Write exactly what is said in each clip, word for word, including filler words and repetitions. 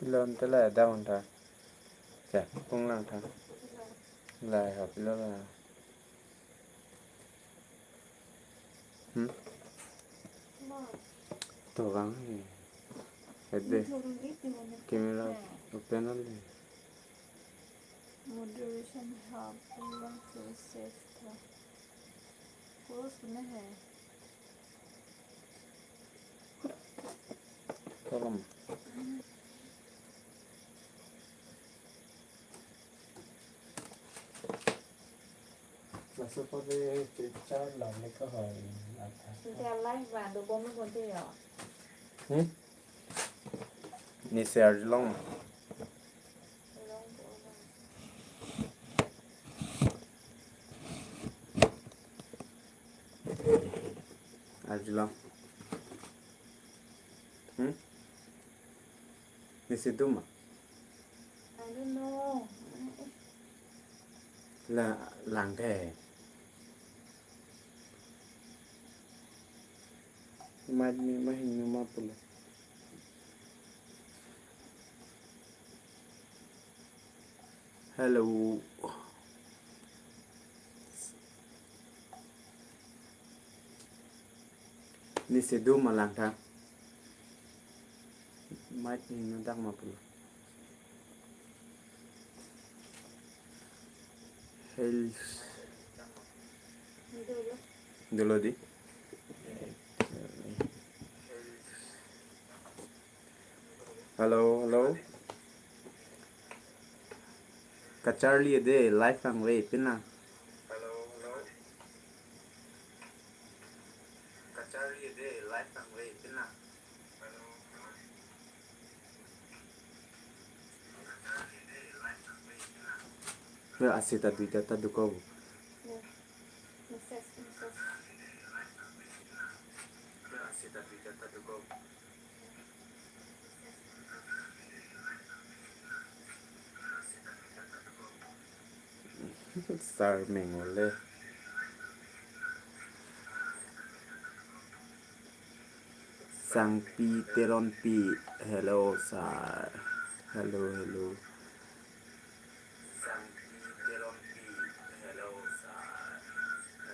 Pilon te la down ta. Kya? Kung lang ta. La ha pilo la. Hmm? To vang he. Ede. Camera open only. Moderation hub, lang to save to. Close na hai. Tolong. Laso pode picture la le ko hoi. Dia live ba do bom lo bonte yo. Hmm? Ni share long. Arjulong. Hmm? Nisi duma? I don't know. La lang the. Mad ni mahing numa pulo. Hello. Nisi duma lang ta. Mic ni nangdak ma pulo. Hel. Dolo di. Hello, hello. Kacharli de live nangve pina. Hello, hello. Kacharli de live nangve pina. Well, asita duita ta duko. Message, message. Asita duita ta duko. Sir Mengole. Sangpi Teronpi. Hello, sir. Hello, hello. Sangpi Teronpi. Hello, sir. Hello, hello.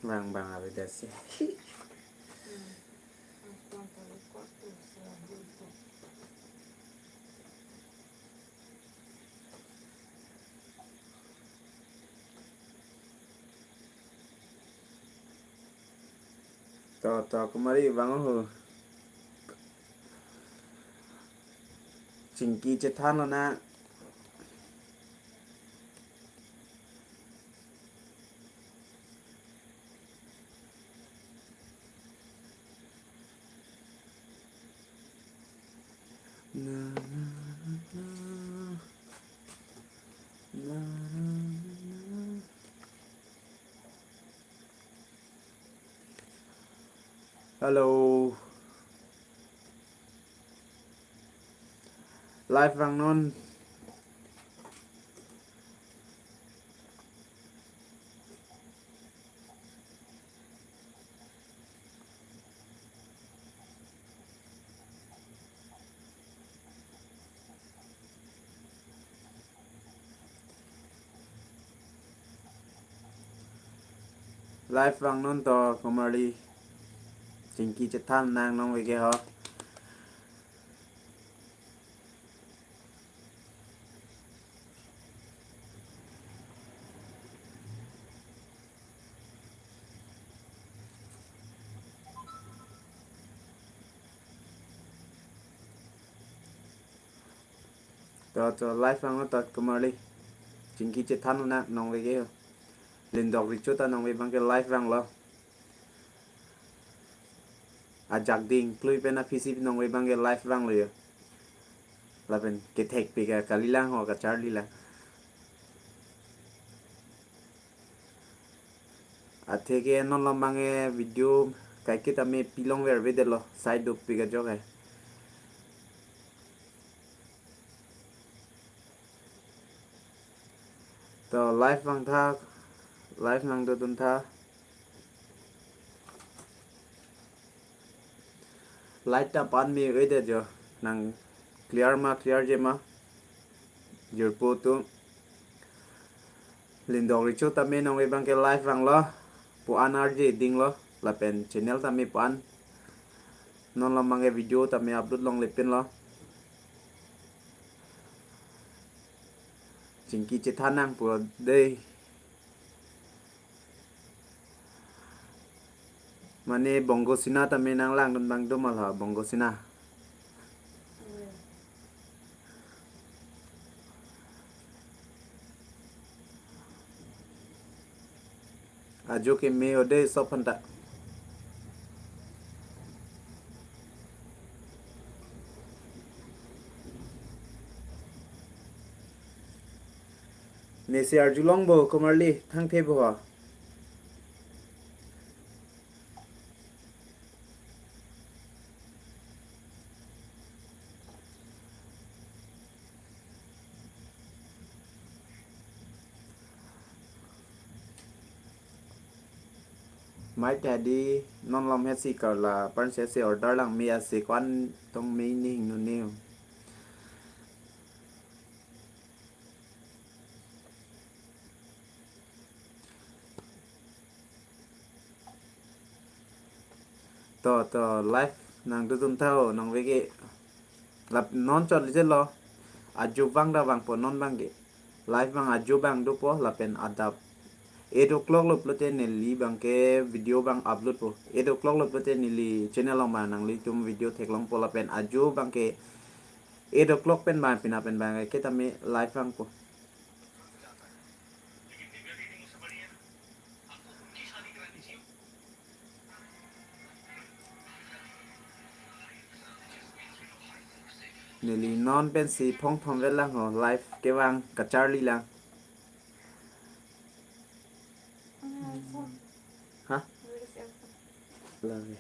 Bang bang abe dasi. To, to, kumari bang ho. Chingki chethan lo na. Na, na, na, na. Na, na, na, na. Hello. Live vangnon. Live vangnon to kumari. Chingki chethan nang nong veke ho. To, to, live vanglo to kumari. Chingki chethan nang nong veke ho. Lindok Richo ta nong ve bangke live vanglo. Ajak ding, plui pen aphisi nong ve bangke live vanglo yo. Lapen kethek pika kalilang ho kacharli lang. Atheke non lo bangke video Kaike tame pilong ver avedetlo, side dopik ajok hai. To live vangtha, live nangdodun tha. Light ta pan me avedetjo, nang clear ma, clear je ma. Jirpo atum. Lindok Recho tame nangve abangke live vanglo, pu an arje dinglo, lapen channel tame pu an. Non lo abangke video tame upload longlepinlo. Chingki chethan nangpo dei. Mane Bongo Sena tame nanglangdun abang do ma la, Bongo Sena. Ajo keme o dei sob aphanta. Nesi arjulong bo, komarli, thangthe bo ha. Mai ta dei, non lom hesi karla, pan sesi order lang me asi kwan tong me ning nu neo. To, to, live nangdodun tha o, nangve ke. Lap non chot lije lo. Ajo abang ta vangpo non abangke. Live abang ajo abang dopo, lapen adap eight o'clock lo pulote neli abangke video abang upload po. Eight o'clock lo pulote neli channel along abang nanglitum video theklongpo, lapen ajo abangke eight o'clock pen abang pina pen abangke tame live vangpo. Neli non pensi phong thom vet lang ho, live kevang kacharli lang. Ha? Love.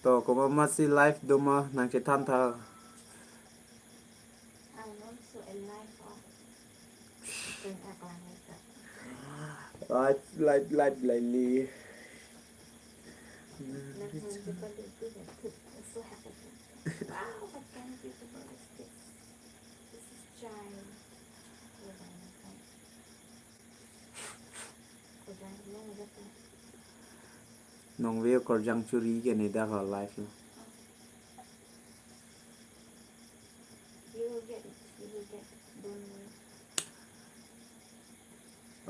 To, komat masi live do ma, nangchethan tha. Ang non so alive, oh. Pen aklang ito. Live, live, live, lively. Nang hon kita dito na tut. So happy. Wow, what kind of YouTuber is this? This is Jai. Hold on, hold on. Hold on, hold on, hold on. Nangve okorjang churi ke ne dak ha live lo. You will get it. You will get it. Don't worry.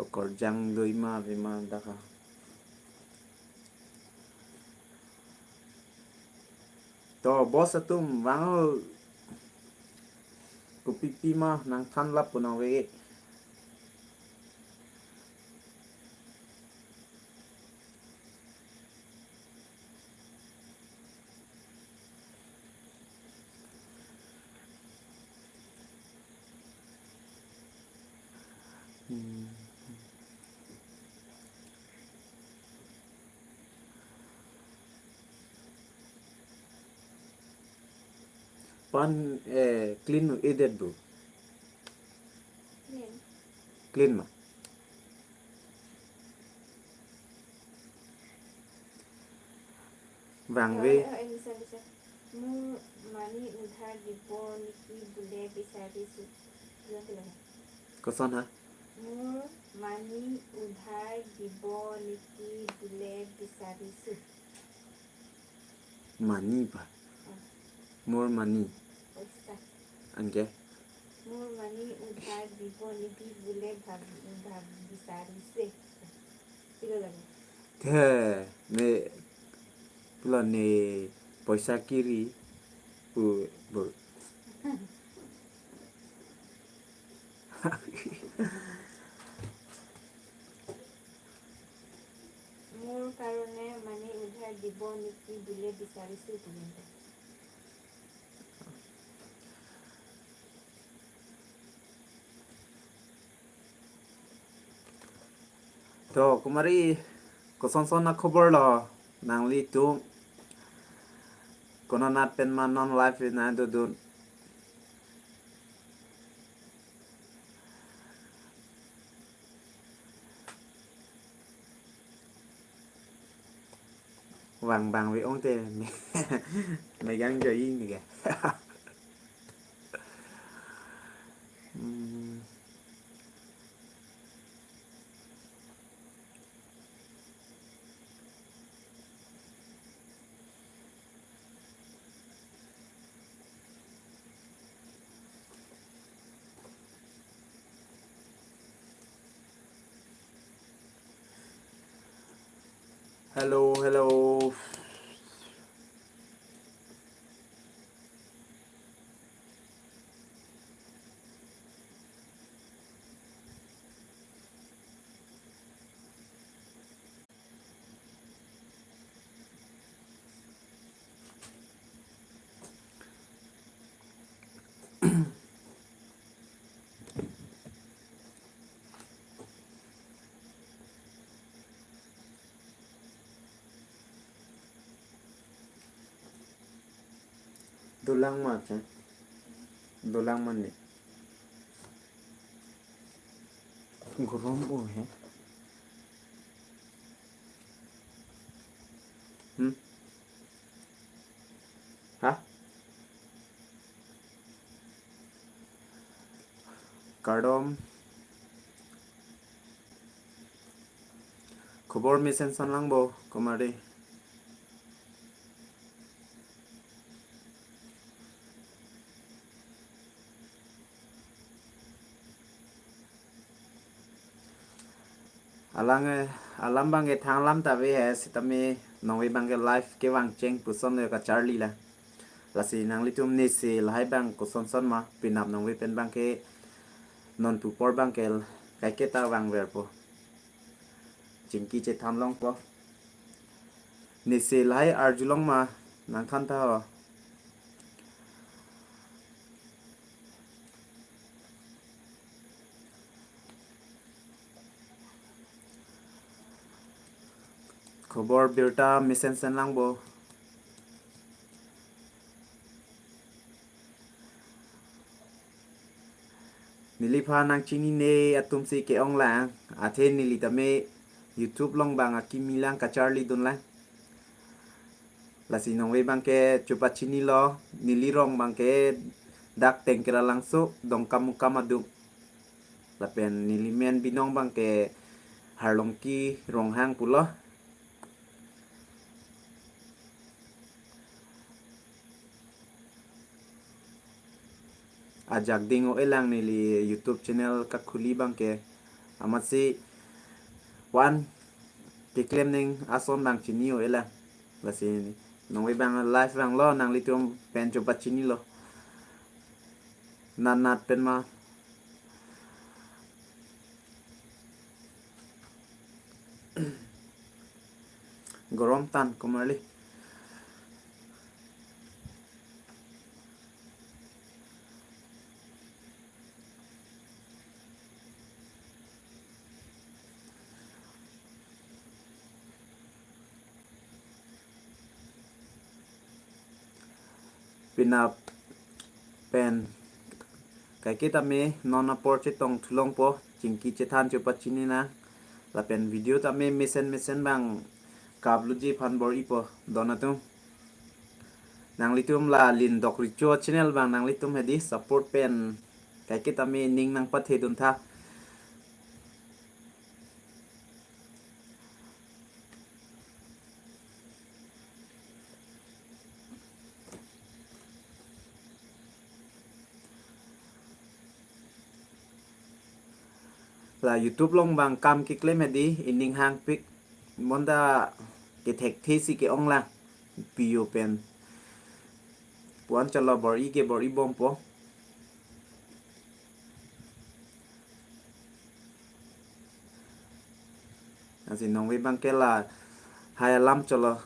Okorjang doi ma ave ma dak ha. To, boss atum vang o, kopipi ma nangthan lap po nangve. Hmm. Pan, eh, clean edit bu. Clean. Clean ma. Vangve. Oh, oh, eh, bisa, bisa. Mur mani udhar dibo niki bule bisarisu. Bilang, bilang. Koson ha? Mur mani udhar dibo niki bule bisarisu. Mani pa? Hmm. Mur mani. Poisa. Anke? Mur mani udhar dibo niki bule bhab-, bhab-, bisarise. Silo lagi. Te, me, pulo ne poisa kiri pu, bu. Mur karone mani udhar dibo niki bule bisarisu pu. To, kumari, kosonson akhobor lo, nanglitum konat pen ma non live nangdodun? Vang bang ve ong te, me-, megang joi ni ke. Hmm. Hello, hello. Dolang ma, che? Dolang ma ne? Gorom o he. Hmm? Ha? Kardom. Khobor mesen son lang bo, kumari. Alang, eh, alam abang ke thang alam ta ave he, sitame nongve abang ke live kevang cheng puson le kacharli la. Lasi nanglitum nesi lahai abang kosonson ma, penap nongve pen abang ke non pu apor abang ke kaiketa vangverpo. Chingki chethan longpo. Nesi lahai arjulong ma, nangthan tha ho. Khobor birta mesen sen lang bo. Neliphan nangchinine atum si ke-ong lang, athe neli tame YouTube along abang akimi lang kacharlidun lang. Lasi nongve abang ke chepachinilo, neli rong abang ke dak Tengkera Langso, Dongkamukam adung. Lapen neli men binong abang ke Harlongki Ronghang pulo. Ajak ding o-e lang neli YouTube channel kakhuli abang ke. Amatsi van keklem ning ason abang chini o-e lang. Lasi nongve abang live vanglo, nanglitum pen chepachinilo. Nat nat pen ma. Gorom tan, kumari. Penap pen kaiketa me non apor chetong thu longpo, chingki chethan chepachini nang. Lapen video tame mesen mesen abang ka-upload ji aphan bor-ipo don atum. Nanglitum la Lindok Recho channel abang nanglitum hedi support pen kaiketa me ning nangpathedun tha. La YouTube along abang kam keklem hedi, ining hangpik, bonta kethekthe si ke-ong lang, piyo pen. Puan chalo bor-i ke bor-i bompo. Lasi nongve abang ke lahai alam chalo.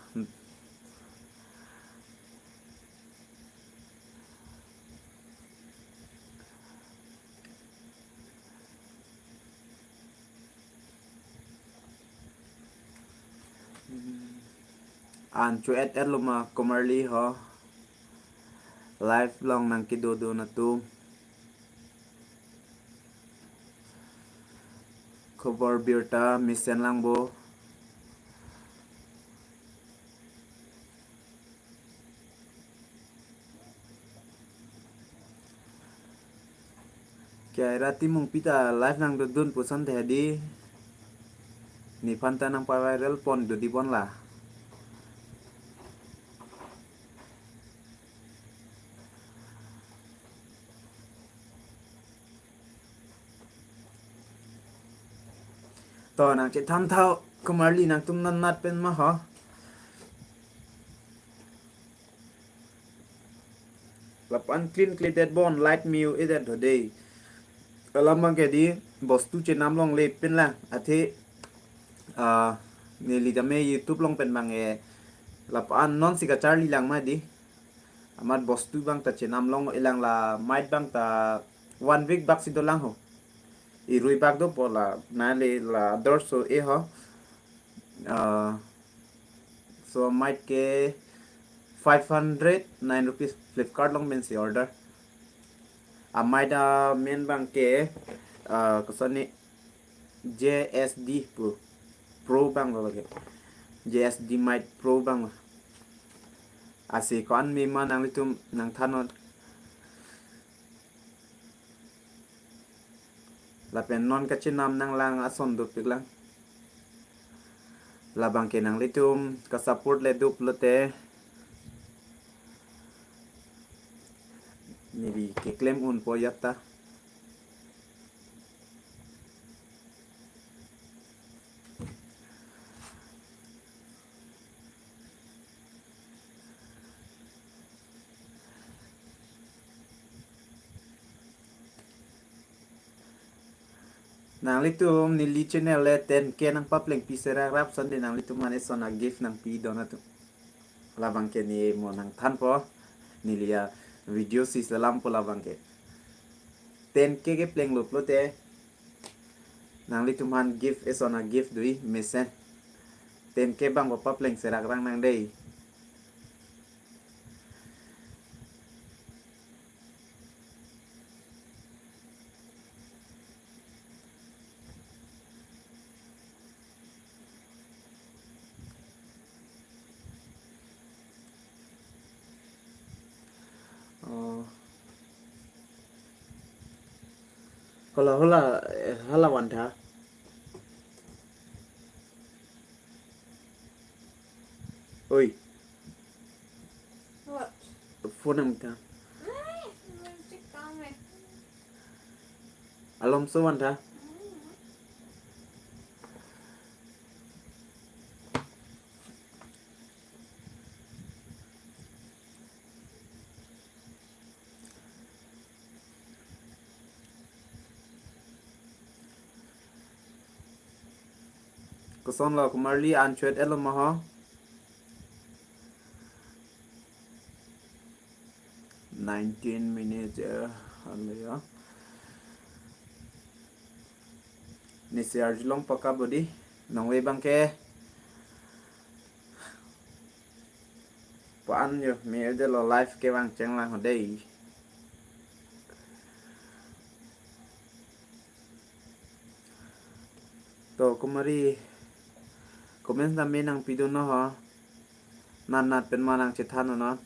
An cho-et-et lo ma Komarli ho. Live along nangkedodun atum. Khobor birta mesen lang bo. Kya era Timungpi ta live nangdodun puson the di. Nephan ta nangpa-viral pon dodi bon la. To nangchethan tha ho, Komarli nangtum nat nat pen ma ho. Lapu-an clean clean det bon, light me-o-et det ho dei. Alam abang ke di bostu chenam longle pen lang. Athe, ah, neli tame YouTube along pen abang ke lapu-an non si kacharli lang ma di. Amat bostu abang ta chenam long-elang, la mic abang ta one week bak si dolang ho. Irui bak dopo la, nale la dor so e ho. Ah, so mic ke five hundred nine rupees, Flipkart along pensi order. A mic amen abang ke, ah, koson ni, J S D Pro, Pro abang lo lake. J S D mic Pro abang lo. Lasi ko-an me ma nanglitum nangthan non. Lapen non kachenam nanglang ason dopik lang. Labang ke nanglitum kasupport le duk lote neli keklem unpo ajat ta. Nanglitum neli channel le ten K nangpaplengpi serak rap sande nanglitum aphan eson a-gift nangpidun atum. Labang ke ne mo nangthanpo, neli a-video si selampo labang ke. Ten K keplenglo pulote nanglitum aphan gift, eson a-gift dui mesen. Ten K abang ko papleng serak rang nang dei. Oh. Hala, hala, eh, hala van tha. Oi. What? Phone nang tha. Alom so van tha. Koson lo Komarli, an cho-et-et lo ma ho. Nineteen minutes, eh, halo ya. Nesi arjulong paka bodi. Nangve abang ke. Puan yo, me-o-det lo, live kevang chenglang ho dei. To, Komarli, comment tame nangpidun non ho. Nat nat pen ma nangchethan non.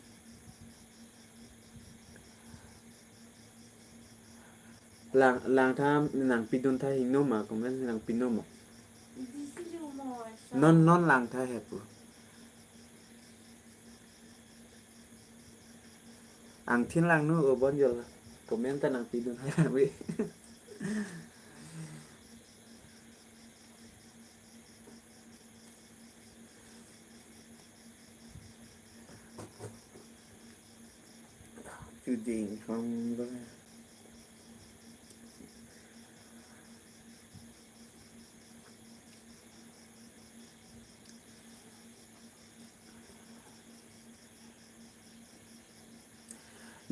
Lang, lang tha nangpidun tha hingno ma, comment nangpidun mo. Non, non lang tha he pu. Angthin langno o bon jol. Comment ta nangpidun tha we. Chuding hong lo.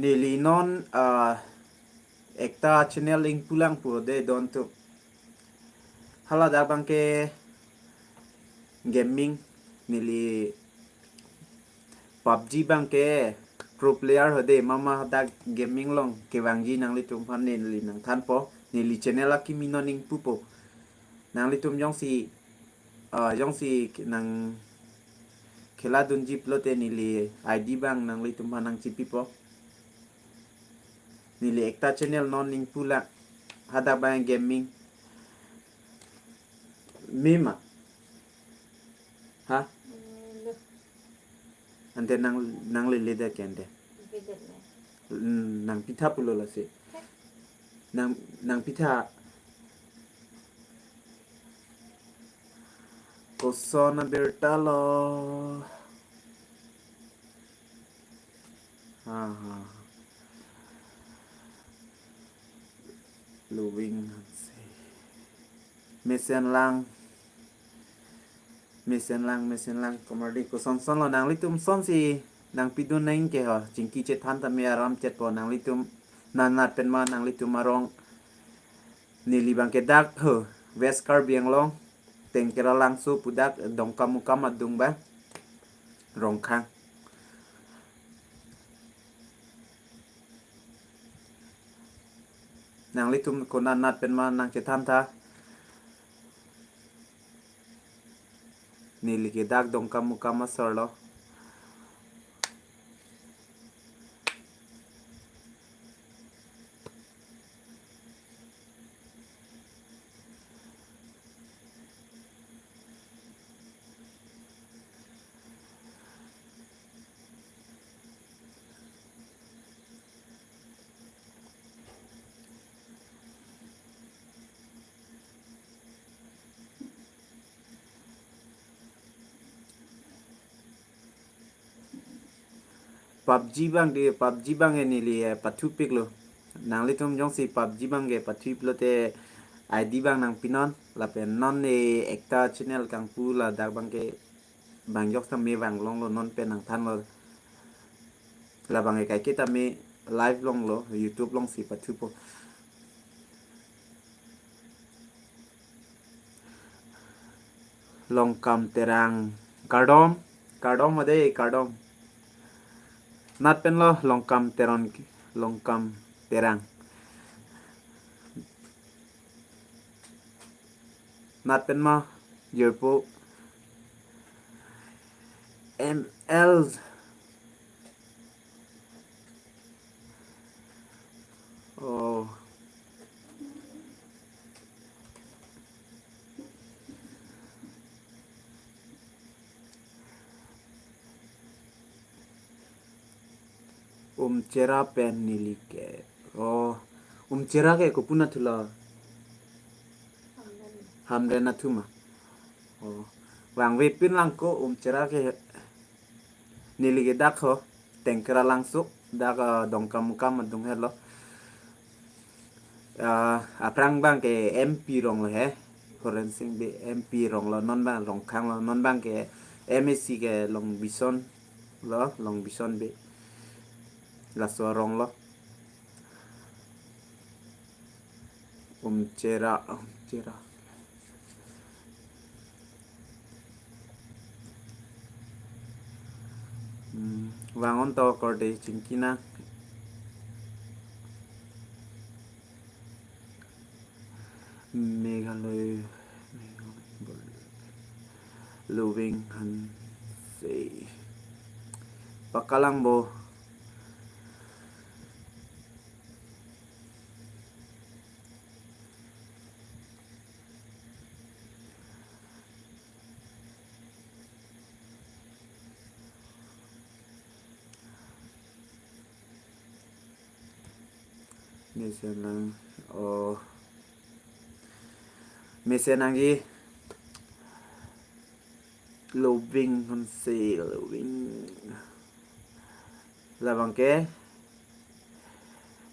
Neli non, ah, ekta channel ingpu lang pu dei don tu. Hala dak abang ke gaming, neli PUBG abang ke pro player hode, mama hadak gaming along kevangji nanglitum aphan neli nangthanpo, neli channel akimi non ning pupo. Nanglitum jongsi, ah, jongsi nang khela dunji pulote neli I D abang nanglitum aphan nangchipipo. Neli ekta channel non ning pu la, hadak abang gaming. Mema. Ha? Lo. Ante nang, nanglele dak ke ante. Bidet le. Hmm, nangpitha pulo lasi. Nang, nangpitha. Koson abirta lo. Ha, ha. Lubing hanse. Mesen lang. Mesen lang, mesen lang. Komardi koson son lo, nanglitum sonsi nangpidun nang ke ho. Chingki chethan tame aram chetpo, nanglitum nanat pen ma nanglitum arong. Neli abang ke dak ho, West Karbi Anglong, Tengkera Langso pu dak, Dongkamukam adung abang, Rongkhang. Nanglitum konat nat pen ma nangchethan tha. Neli ke dak Dongkamukam asor lo. PUBG abang di, PUBG abang ke neli, eh, pathupiklo. Nanglitum jongsi PUBG abang ke pathupi pulote I D abang nangpinon, lapen non ne ekta channel kangpu ladak abang ke bang jok tame vang longlo, non pen nangthanlo. Labang ke kaiketa me live longlo, YouTube alongsi pathupo. Longkam Terang. Kardom, kardom ade, kardom. Nat pen lo Longkam Teron, Longkam Terang. Nat pen ma, jirpo. M L. Oh. Umchera pen neli ke. Oh, Umchera ke kopuna thulo? Hamren athuma. Oh, vangve pin lang ko Umchera ke. Neli ke dak ho, Tengkera Langso, dak, ah, Dongkamukam adung helo. Ah, aphrang abang ke M P rong lo he, Horen Sing Bey M P rong lo, non abang Rongkhang lo, non abang ke M A C ke Longbison lo, Longbison Bey. Laso arong lo. Umchera, Umchera. Hmm, vang-un to korte chingki nang. Meghalaya, Meghalaya, Lubing Hanse. Pakalang bo. Mesen lang, oh. Mesen nangji Lubing Hanse, Lubing. Labang ke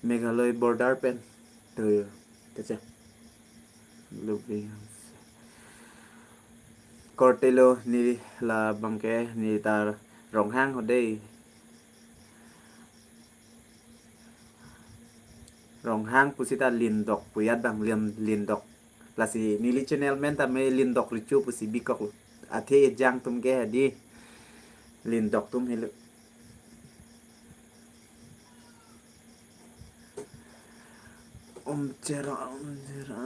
Meghalaya border pen. Tuh, kece. Lubing Hanse. Korte lo neli labang ke neli ta Ronghang ho dei. Ronghang pusita Lindok pu ajat abang, Lin-, Lindok. Lasi neli channel amen tame Lindok Recho pusi bikok lo. Athe ejang atum ke hadi Lindok atum helo. Om Chera, Om Chera.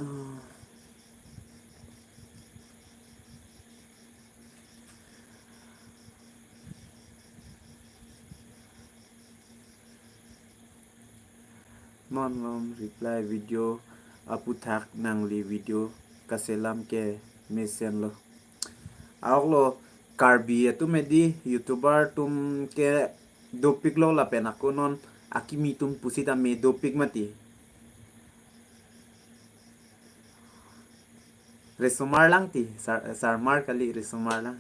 Non lom reply video aputhak nangli video kaselam ke mesenlo. Ahok lo, Karbi atum edi YouTuber atum ke dopiklo lapen ako non akimi atum pusitame dopik mati. Resomar lang ti, sar-, sarmar kali, resomar lang.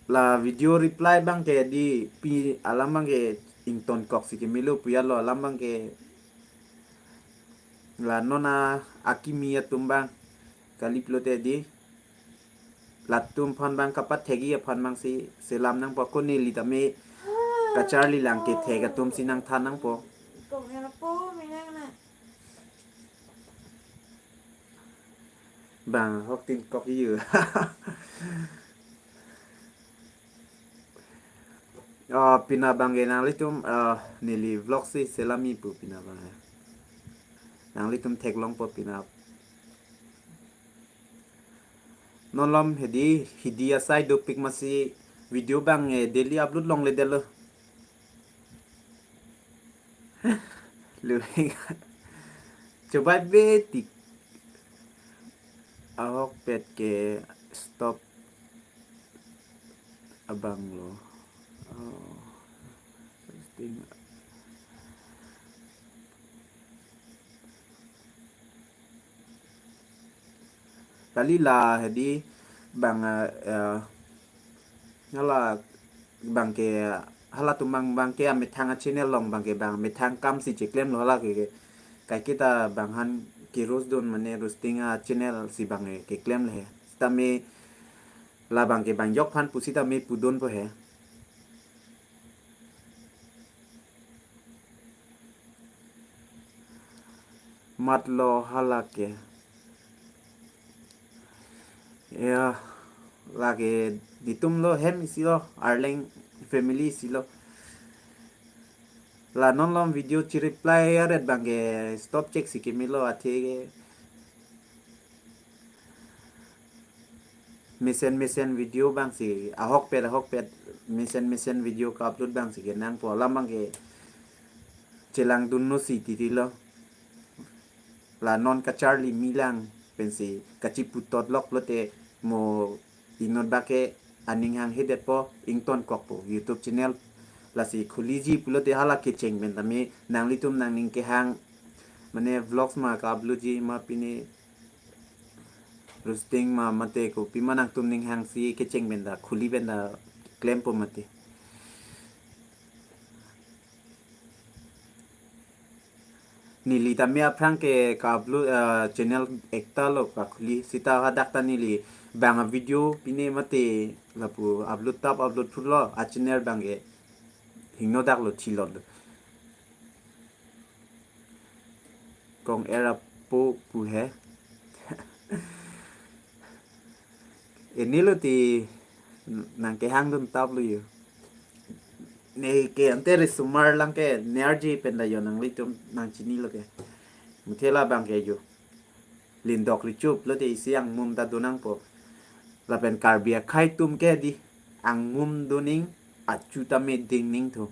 La video reply abang ke di pi alam abang ke ingtonkok si kemelo pu ya lo, alam abang ke la non akimi atum abang kali pulote di latum aphan abang kapathekji aphan abang si selam nangpo, ako neli tame kacharli lang kethek atum si nangthan nangpo. Kong ya po minang na. Bang hok tin kok yu. Oh, pina abang ke nanglitum, ah, neli vlog si selami pu pina abang. Nanglitum theklongpo pina. Non lom hedi, hidi asai dopik masi video abang, eh, daily upload longledetlo. Lu chobai betik. Ahokpet ke stop abang lo. Oh, posting. Kali la hedi bang, eh, hala abang ke, halatum abang, abang ke amethang a-channel along abang ke abang amethang akam si cheklemlo, hala ke, ke kaiketa abang aphan ke-roast dun mane roasting a-channel si abang ke keklemle he. Sitame labang ke bang jok aphan pusitame pudunpo he. Matlo hala ke. Ya, lake netum lo hem isi lo, Arleng family isi lo. La non lom video chireply aret abang ke stop chek si kemelo, athe ke mesen mesen video abang si, ahokpet ahokpet mesen mesen video ka-upload abang si kenangpo, alam abang ke chelangdunlo si titi lo. La non kacharli milang pensi kachiputot lok lote mo inut abang ke aning hanghe detpo, ingtonkokpo YouTube channel. Lasi khuliji pulote hala kecheng pen tame nanglitum nangning kehang mane vlogs ma ka-upload ji ma pine roasting ma mate kopima nangtum ning hangsi kecheng pen ta khuli pen ta klempo mate. Neli tame aphrang ke ka-upload, eh, channel ekta lo kakhuli, sita hadak ta neli bang a-video pine mate lapu upload tap upload phutlo, a-channel abang ke hingno dak lo thilot lo. Kong era po pu he. Ini lo ti nangkehangdun tap lo yo. Ne ke ante resomar lang ke nerji pen da yo nanglitum nangchinilo ke. Muthe labang ke yo. Lindok richup lote isi angmum ta donangpo. Lapen Karbi akhei atum ke di angmum doning, achu tame dingning thu.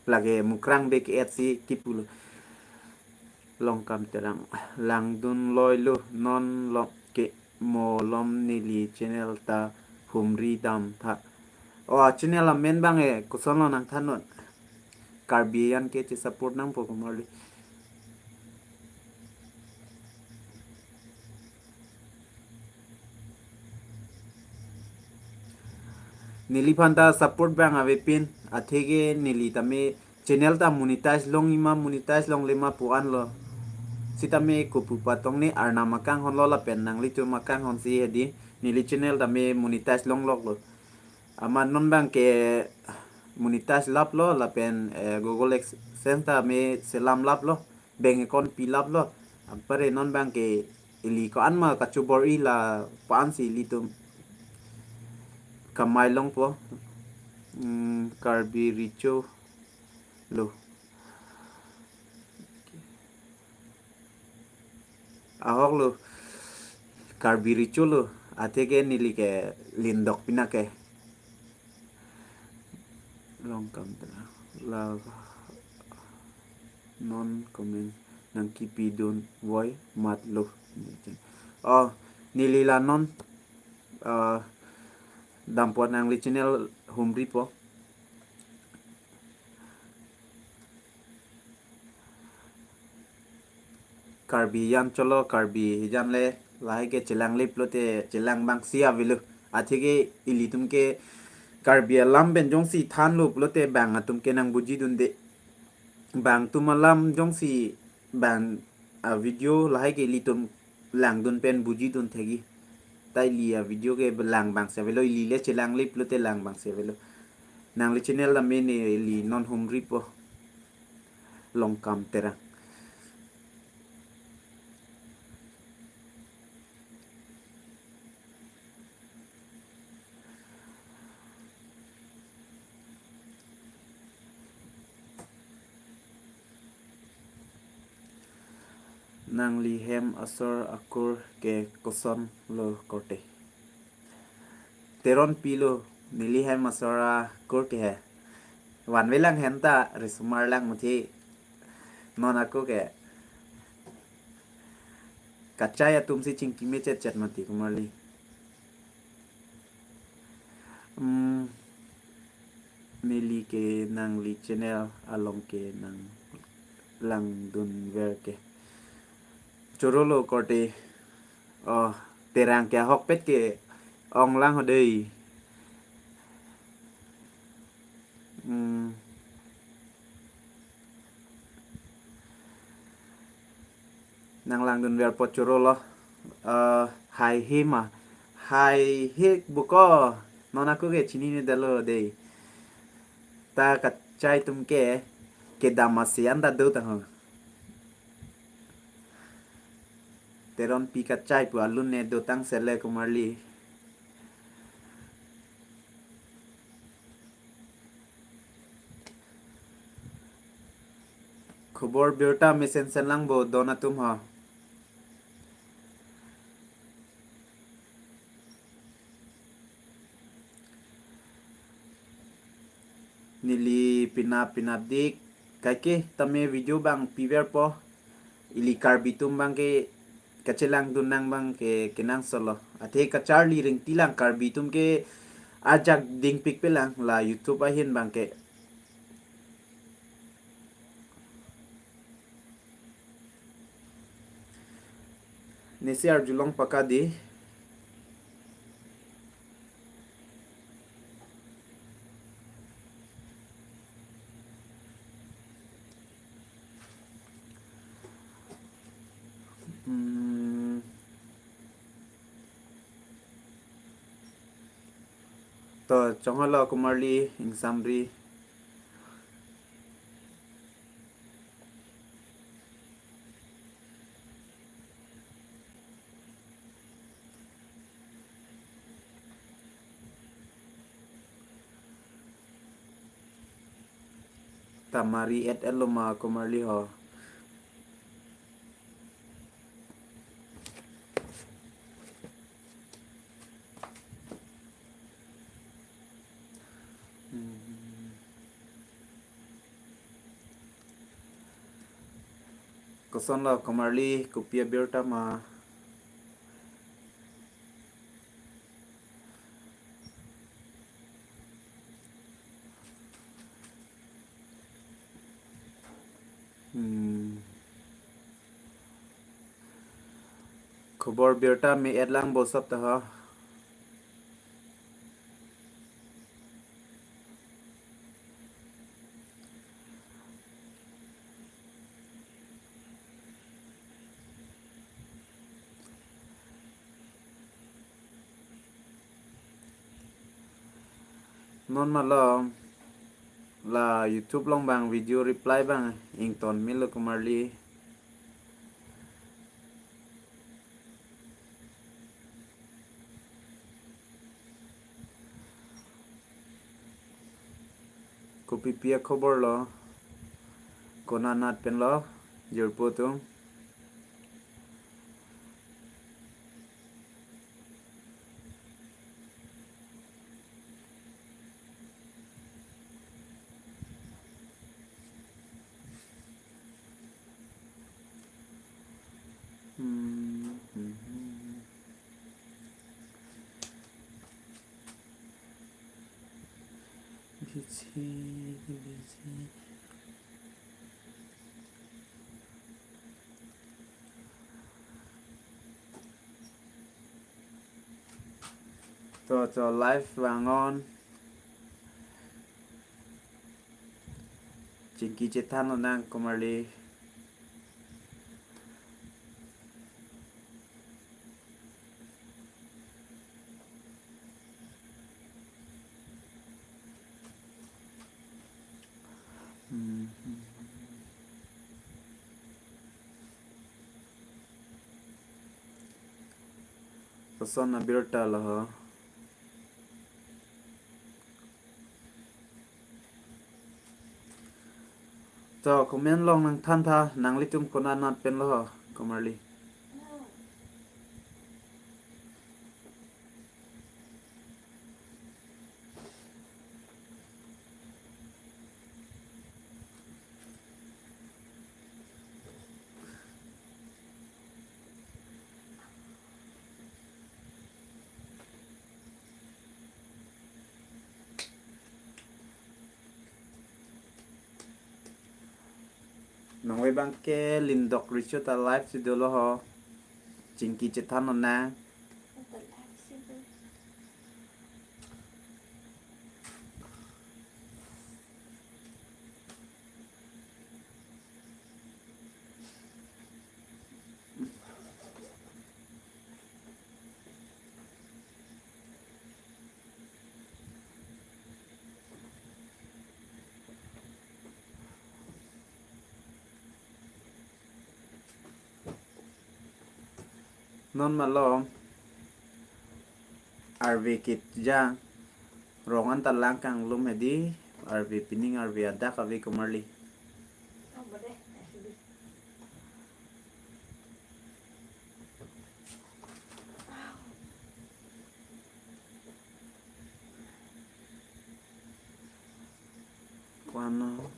Lake mukrang bek et si kipulo. Longkam Terang, langdun loilo non lom ke mo lom neli channel ta humri dam tha. O, a-channel amen abang e, koson lo nangthannon. Karbi an ke che-support nangpo komarli. Neliphan ta support abang avepin, atheke neli tame channel ta monetize longji ma monetize longle ma pu anlo. Sitame kopu patong ne arnam akanghon lo lapen nanglitum akanghon si hedi neli channel tame monetize longloklo. Amat non abang ke monetize laplo lapen, eh, Google AdSense tame selam laplo, bank account pi laplo. Apare non abang ke ili ko-an ma kachobor-i la pa-an si ilitum kamai longpo. Hmm, Karbi Recho lo. ahok lo, Karbi Recho lo, atheke neli ke lindok pinake. Longkam tera. La non comment nangkepidun voi matlo. Oh, neli la non, ah, dampo nangli channel humripo. Karbi jan cholo, Karbi jan le lahai ke chelang le pulote chelang bangsi avelo. Atheke ilitum ke Karbi alam pen jongsi thanlo pulote bang atum ke nangbujidunde. Bang atum alam jongsi bang a video lahai ke ilitum langdun pen bujidun thekji. Ta ili a video ke lang bangsi avelo, ili le chelang le pulote lang bangsi avelo. Nangli channel la mene ili non humripo. Longkam Terang. Nangli hem asor akur ke kosonlo korte? Teronpi lo, neli hem asor akur ke he. Vanve lang hen ta risomar lang muthi. Non ako ke kachai atum si chingki me chet chet mati komarli. Hmm, neli ke nangli channel along ke nanglangdunver ke chorolo korte. Oh, Terang ke ahokpet ke ong lang ho dei. Hmm. Nanglangdunverpo chorolo. Eh, haihe ma. Haihe buko. Non ako ke chininedetlo dei. Ta kachai atum ke kedam asi anta do tang ho. Teronpi kachai pu alun ne dotang sele komarli. Khobor birta mesensen lang bo don atum ho. Neli pinap pinap dik kaike tame video bang piverpo. Ili Karbi atum bang ke kachelangdun nang bang ke kenangsotlo. Athe kacharli ringti lang Karbi atum ke ajak dingpikpe lang la YouTube ahin bang ke. Nesi arjulong paka di. Hmm. To, chonghalo komarli ingsamri. Tamari et et lo ma komarli ho. Hmm. Kosonlo komarli, kopi abirta ma? Hmm. Khobor birta me-et lang bosop ta ha. Non malom la YouTube along bang video reply bang ington milo komarli. Kopipi akhobor lo, konat nat pen lo, jirpo atum. Busy, busy. To, to, live vangnon. Chingki chethan lonang komarli. Hmm. Koson abirta lo ho. To, comment along nangthan tha, nanglitum konat nat pen lo ho, komarli. Nonve abangke Lindok Richo ta live si dolo ho. Chingki chethan lonang. Non malom arve kejang, rong an ta lang kanglum hedi, arve pining arve adak ave komarli. Kuano.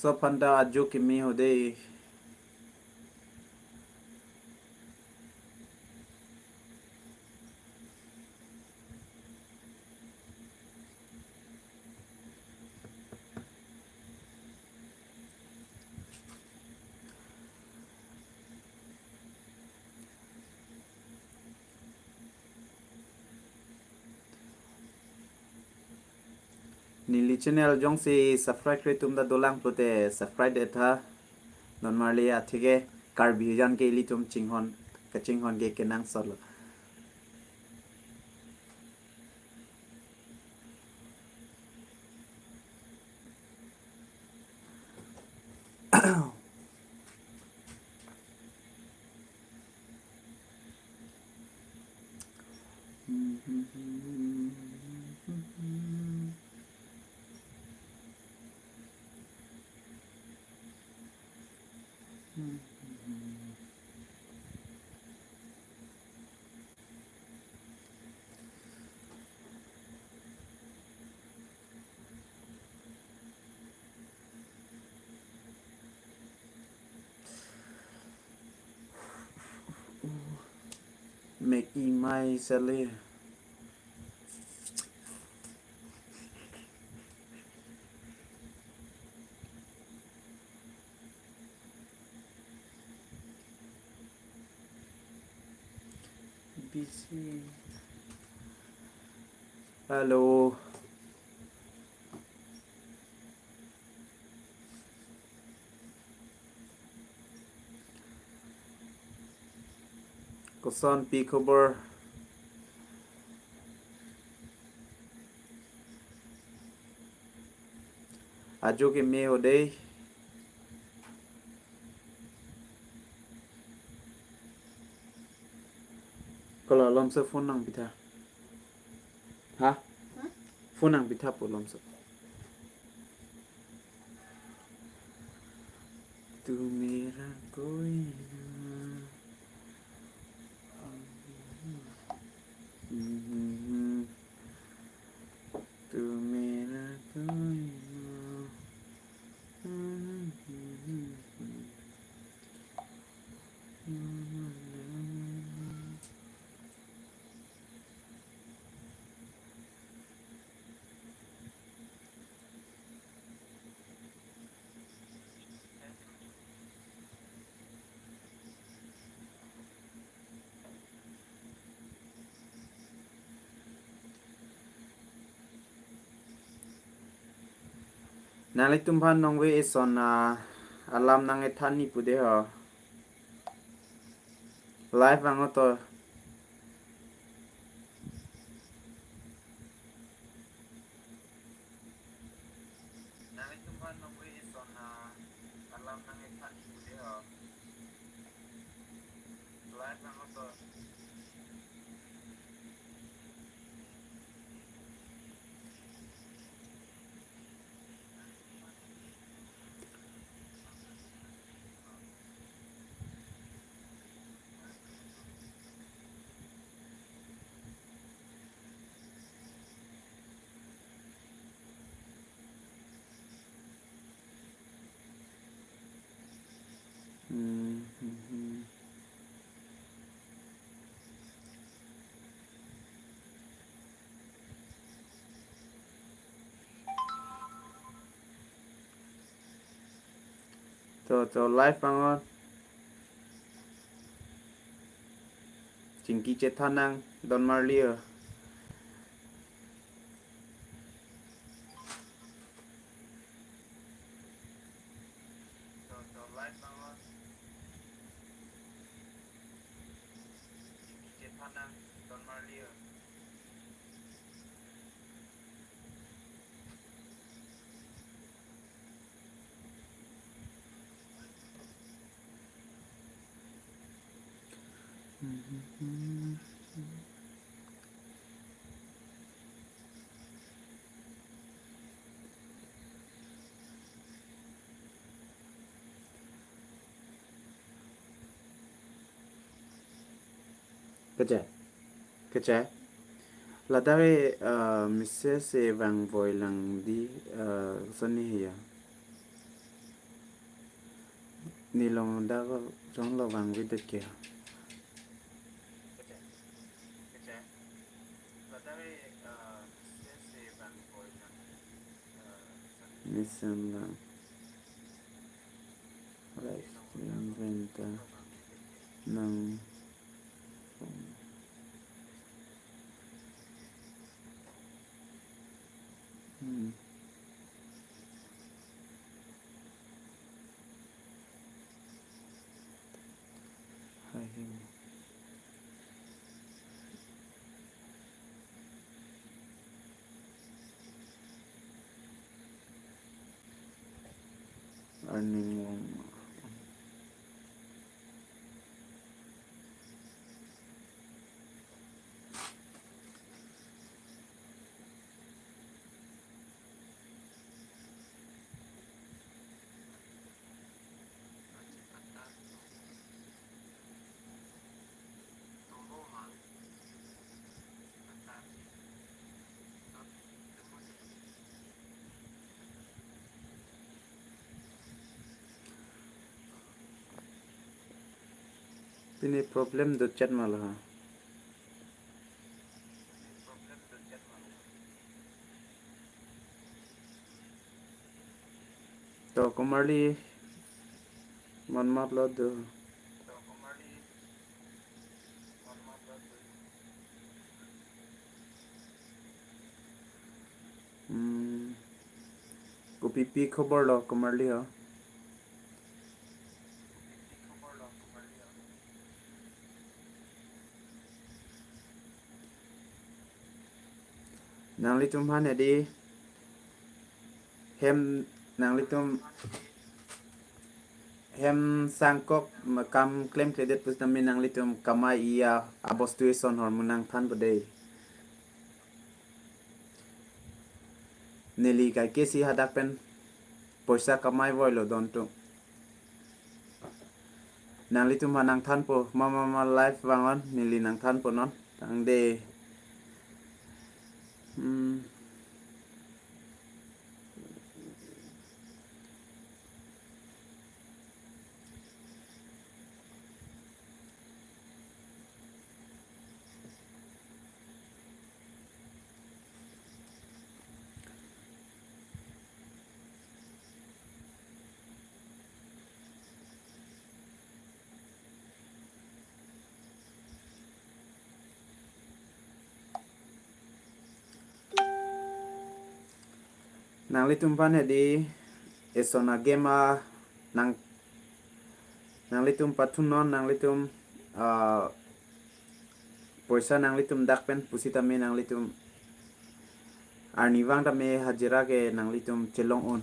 So aphan ta ajo keme ho dei. Neli channel jongsi subscribe-kre atum ta dolang pulote subscribe-det tha. Non marli atheke Karbi hijan ke ilitum chinghon, kachinghon ke kenangsot lo. Mek imai sale. Busy. Hello. Koson pi khobor? Ajo keme ho dei. Kola lomso phone nangpitha. Ha? Hmm? Phone nangpitha po lomso. Tu mera koi na. Tu mera koi na. Nanglitum aphan nongve eson, ah, alam nang-ethan ni pu de ho. Live vang-o to. Nanglitum aphan nongve eson, ah, alam nang-ethan ni pu de ho. Live vang-o to. Hmm, hmm, hmm. To, to, live vang-o. Chingki chethan nang, don marli o. To, to, live vang-o. Chingki chethan nang, don marli o. Kacha. Kacha. Ladak ke, eh, message si vangvoi lang di, eh, soni ya. Neli ladak jonglo vangvedet ke. Mesen lang. Live stream venta. Nang. Hmm. Hai, hai. Earning wrong. Pini problem do chat ma lo ha. To komarli man map lo do. Hmm. Kopipi khobor lo komarli ho. Nanglitum aphan hedi hem, nanglitum hem sangkok kam klemkledet pusitame nanglitum kamai-i abostu eson ahormu nangthanpo dei. Neli kaike si hadak pen poisa kamai voilo don tung. Nanglitum aphan nangthanpo, mama ma live vang-on, neli nangthanpo non. Tangte. Hmm. Nanglitum aphan hedi eson a-game a nang, nanglitum pathunon, nanglitum, ah, poisa nanglitum dak pen pusitame nanglitum arnivang tame hajira ke nanglitum chelong un.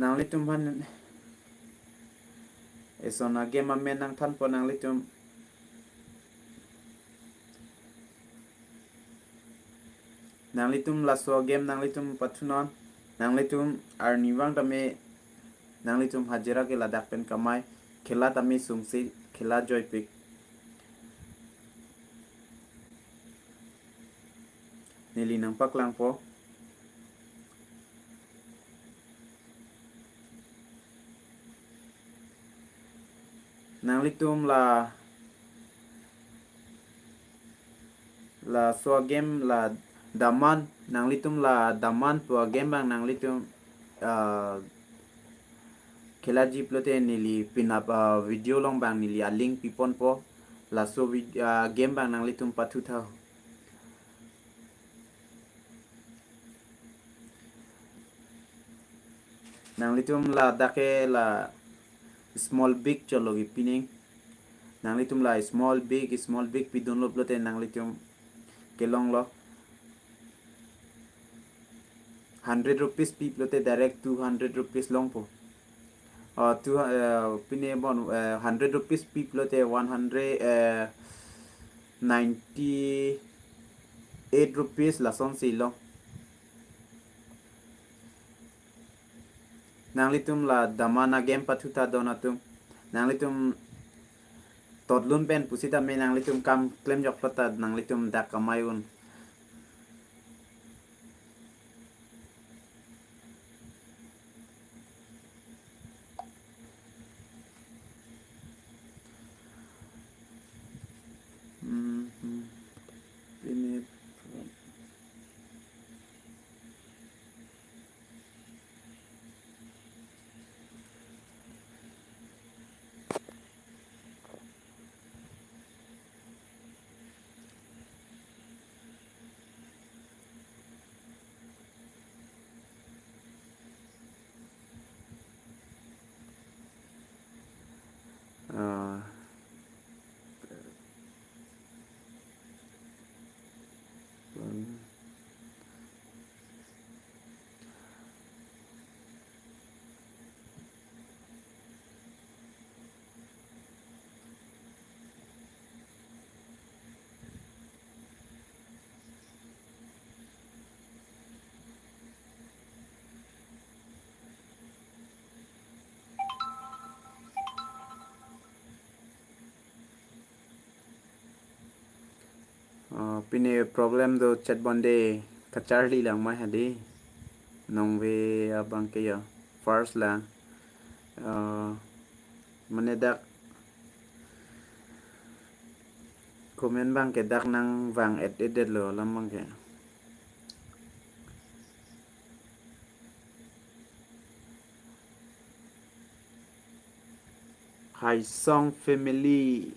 Nanglitum aphan eson a-game amen nangthanpo nanglitum. Nanglitum laso a-game nanglitum pathunon, nanglitum arnivang tame, nanglitum hajira ke ladak pen kamai, khela tame sungsi, khela joipik. Neli nangpaklangpo. Nanglitum la, laso a-game la Daman, nanglitum la Daman pu a-game abang nanglitum, ah, khelaji pulote neli penap, ah, video along abang neli a-link piponpo, laso vid-, ah, game abang nanglitum pathu tha. Nanglitum ladak ke la small big cholo kipining. Nanglitum la small big, small big pidunlo pulote nanglitum kelonglo. Hundred rupees pi pulote direct two hundred rupees longpo. Oh, two, eh, pine bon, eh, hundred rupees pi pulote one hundred, eh, ninety eight rupees lasonsi long. Nanglitum la Daman a-game pathu tha don atum. Nanglitum totlun pen pusitame nanglitum kam klemjok plot ta nanglitum dak kamai un. Mhm. Pine. Ah. Ah, pine problem do chat bonde kacharli lang mai hadi. Nongve abang ke ya. First la. Ah, mane dak comment abang ke dak nangvang et et det lo alam abang ke. Haisong family.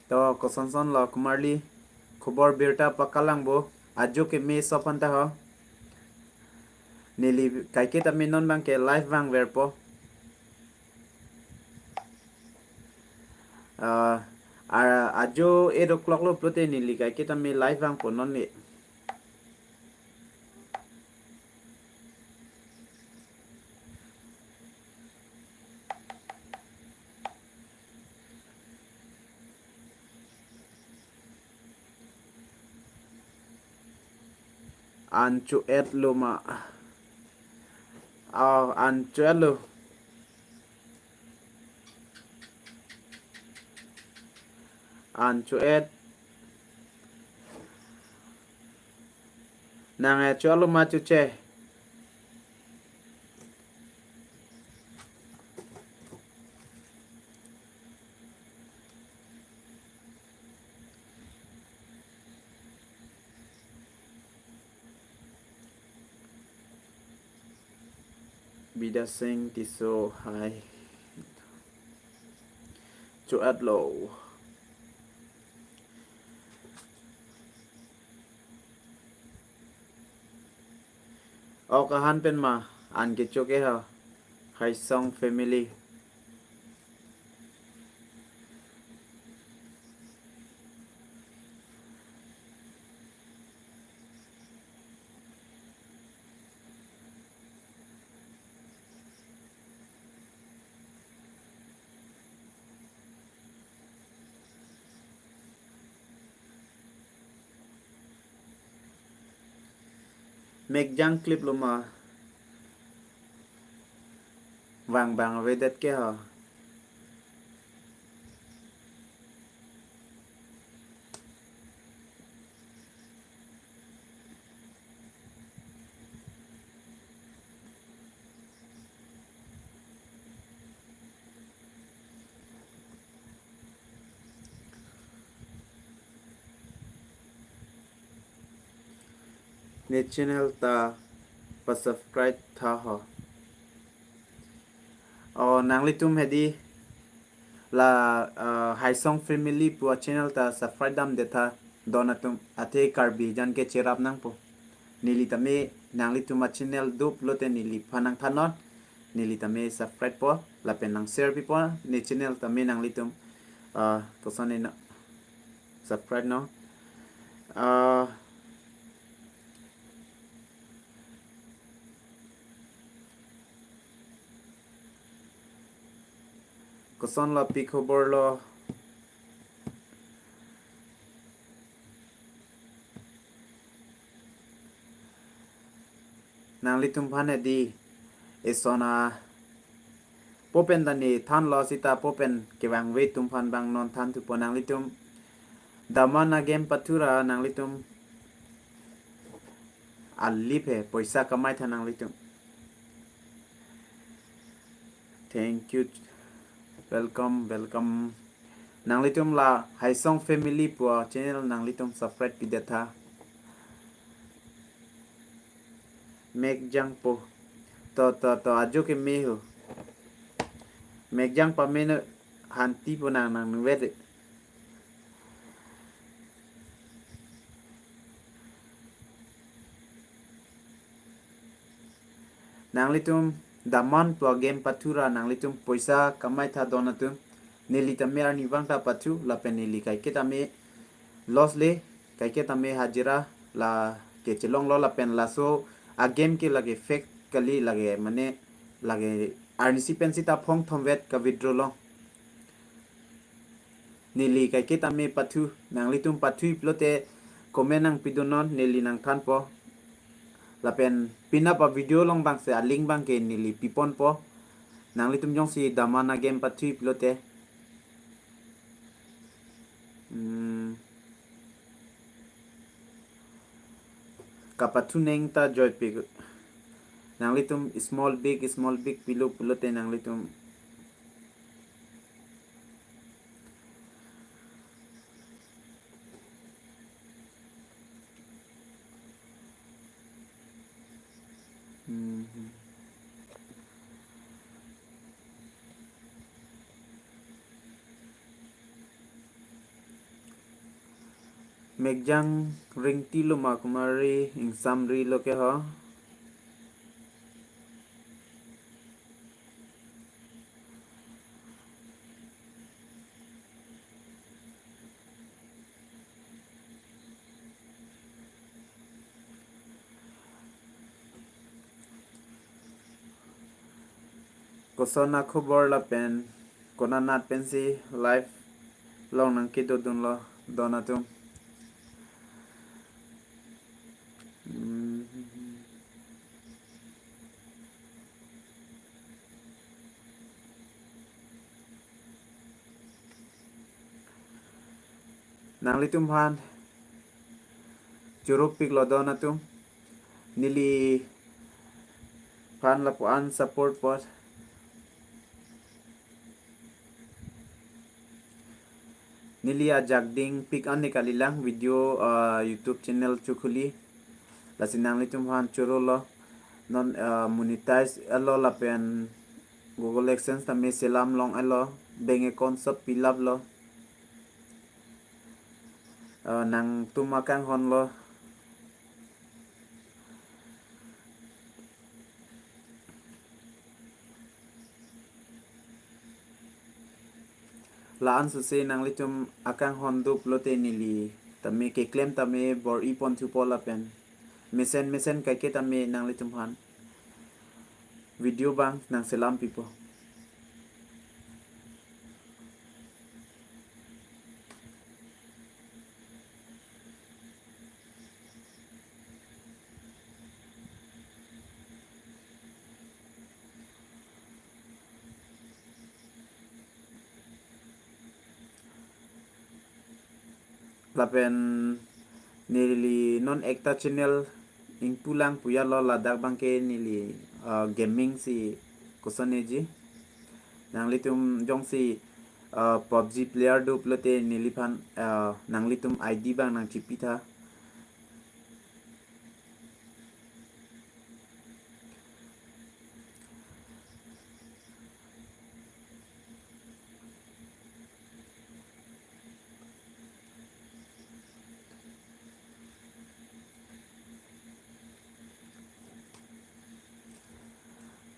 To, kosonson lo Kumarli, khobor birta pakalang bo, ajo ke me sopan ta ho. Neli kaike tame non abang ke live vangverpo. Ah, a-, ajo eight o'clock lo pulote neli kaike tame live vangpo non le. An cho-et lo ma? Ah, an cho-et lo. An cho-et. Nang-et cho-et lo ma choche? Bidya Singh Tisso, hi. Cho-et lo. Ok, ahan pen ma, an kecho ke ha. Haisong family. Mek jangklip lo ma? Vang bang avedet ke ha. Ne channel ta pa-subscribe tha ho. O, nanglitum hedi la, ah, Haisong Family pu a-channel ta subscribe damdet tha, don atum, athe Karbi jan ke cherap nangpo. Neli tame nanglitum a-channel do pulote neliphan nangthannon, neli tame subscribe po, lapen nang share pipo, ne channel tame nanglitum, ah, koson ne na, subscribe non. Ah, koson lapu khobor lo? Nanglitum aphan hedi, eson a po pen ta ne thanlo seta po pen kevangve atum aphan bang non thanthupo nanglitum. Daman a-game pathu ra nanglitum alip he, poisa kamai tha nanglitum. Thank you. Welcome, welcome. Nanglitum la Haisong Family pu a-channel nanglitum subscribe pidet tha. Mek jangpo. To, to, to, ajo ke me ho. Mek jang pame non, hanti po nang nang nuvet. Nanglitum daman pu a-game pathu ra nanglitum poisa kamai tha don atum. Neli tame arnivang ta pathu lapen neli kaike tame loss le, kaike tame hajira la kechelonglo lapen laso a-game ke lake fake kali, lake mane lake arnisi pensi ta phong thomvet ka-withdraw long. Neli kaike tame pathu, nanglitum pathu pulote comment nangpidun non, neli nangthanpo. Lapen penap a-video along bang se a-link bang ke neli piponpo. Nanglitum jongsi daman a-game pathu pulote. Hmm. Kapathu neng ta joypik. Nanglitum small big, small big pilo pulote nanglitum. Mhm. Mek jang ringti lo ma kumari, ingsamri lo ke ho. Koson akhobor lapen konat pensi live along nangkedodunlo don atum. Hmm. Nanglitum aphan choro piklo don atum. Neliphan lapu-an support apot. Neli ajak dingpik an ne kalilang video, ah, YouTube channel chokhuli. Lasi nanglitum aphan chorolo. Non, ah, monetize alo lapen Google AdSense tame selam long alo. Bank account sob pilaplo. Ah, nangtum akanghon lo. La-an suse nanglitum akanghon do pulote neli tame keklem tame bor-i ponthupo lapen mesen mesen kaike tame nanglitum aphan video abang nangselam pipo. Lapen neli non ekta channel ingpulang puya lo, ladak abangke neli, ah, gaming si koson eji. Nanglitum jongsi, ah, PUBG player do pulote neliphan, ah, nanglitum I D abang nangchipitha.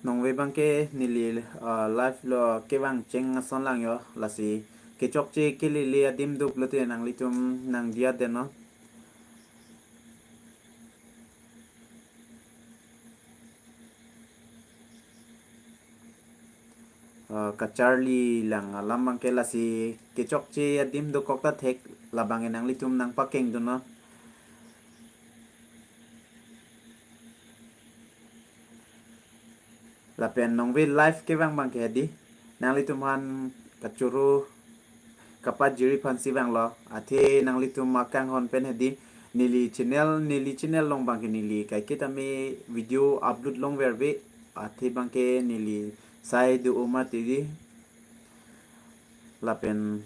Nongve abangke neli, ah, live lo kevang cheng ason lang yo, lasi kechokche kelele adim do pulote nanglitum nangdiya deno. Ah, kacharli lang alam abangke, lasi kechokche adim dokok ta thek, labangke nanglitum nangpakeng dun non. Lapen nongve live kevang abangke hedi, nanglitum aphan kachoro kapajir aphan si vanglo. Athe nanglitum akanghon pen hedi, neli channel, neli channel along abangke neli kaike tame video upload longverve. Athe abangke neli sai do oma tidi. Lapen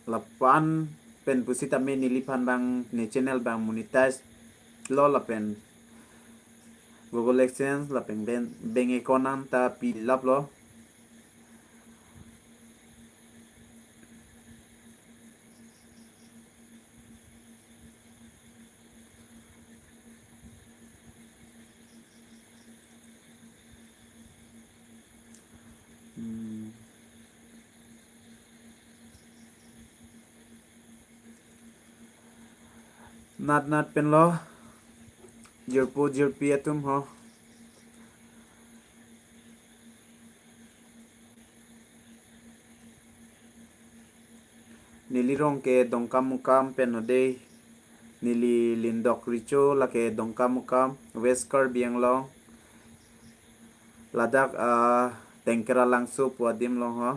lapu-an pen pusitame neliphan abang ne channel abang monetize lo lapen Google AdSense lapen bank, bank account anta pilaplo. Hmm. Nat nat pen lo, jirpo jirpi atum ho. Neli rong ke Dongkamukam pen ho dei. Neli Lindok Recho, lake Dongkamukam, West Karbi Anglong. Ladak, ah, Tengkera Langso pu adim along ho.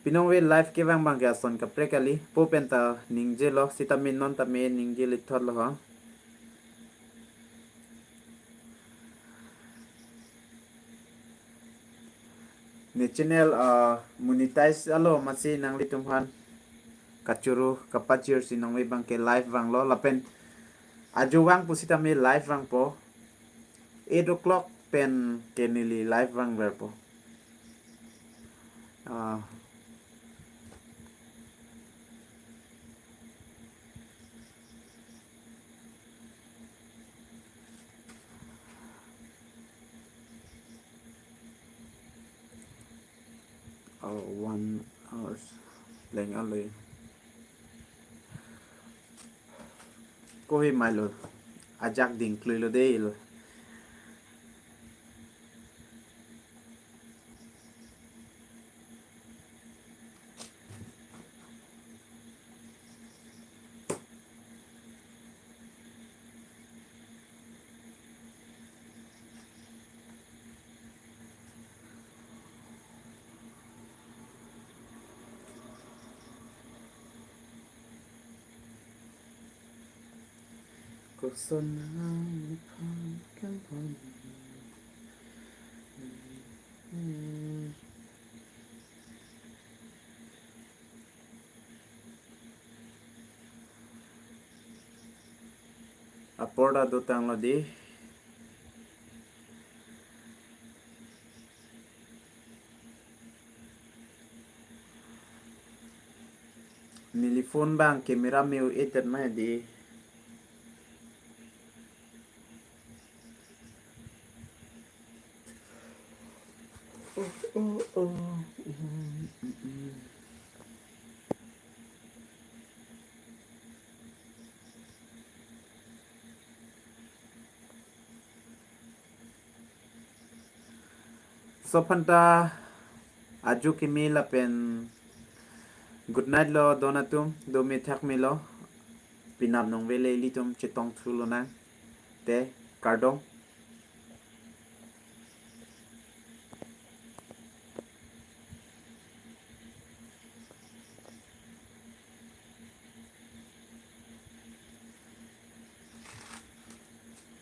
Pinongve live kevang abangke ason kaprek kali, po penta ningjelo, sitame non tame ningje lithot lo ho. Ne channel, ah, monetize alo masi nanglitum aphan kachoro kapajir si nongve abangke live vanglo lapen ajo vang pusitame live vangpo. Eight o'clock pen ke neli live vangverpo. Ah. Oh, one hours lang alo. Kohi mailo, ajak ding klui lo dei lo. Koson nang nephan kempon. Apor ta dotanglo dei. Neli phone abang camera me-o-et det ma dei. Oh, oh, oh. Mm, mm, mm. Laso aphanta ajo kimi lapen good night lo don atum, dome thakme lo. Penap nangvele ilitum chetong thu lonang. Te kardom.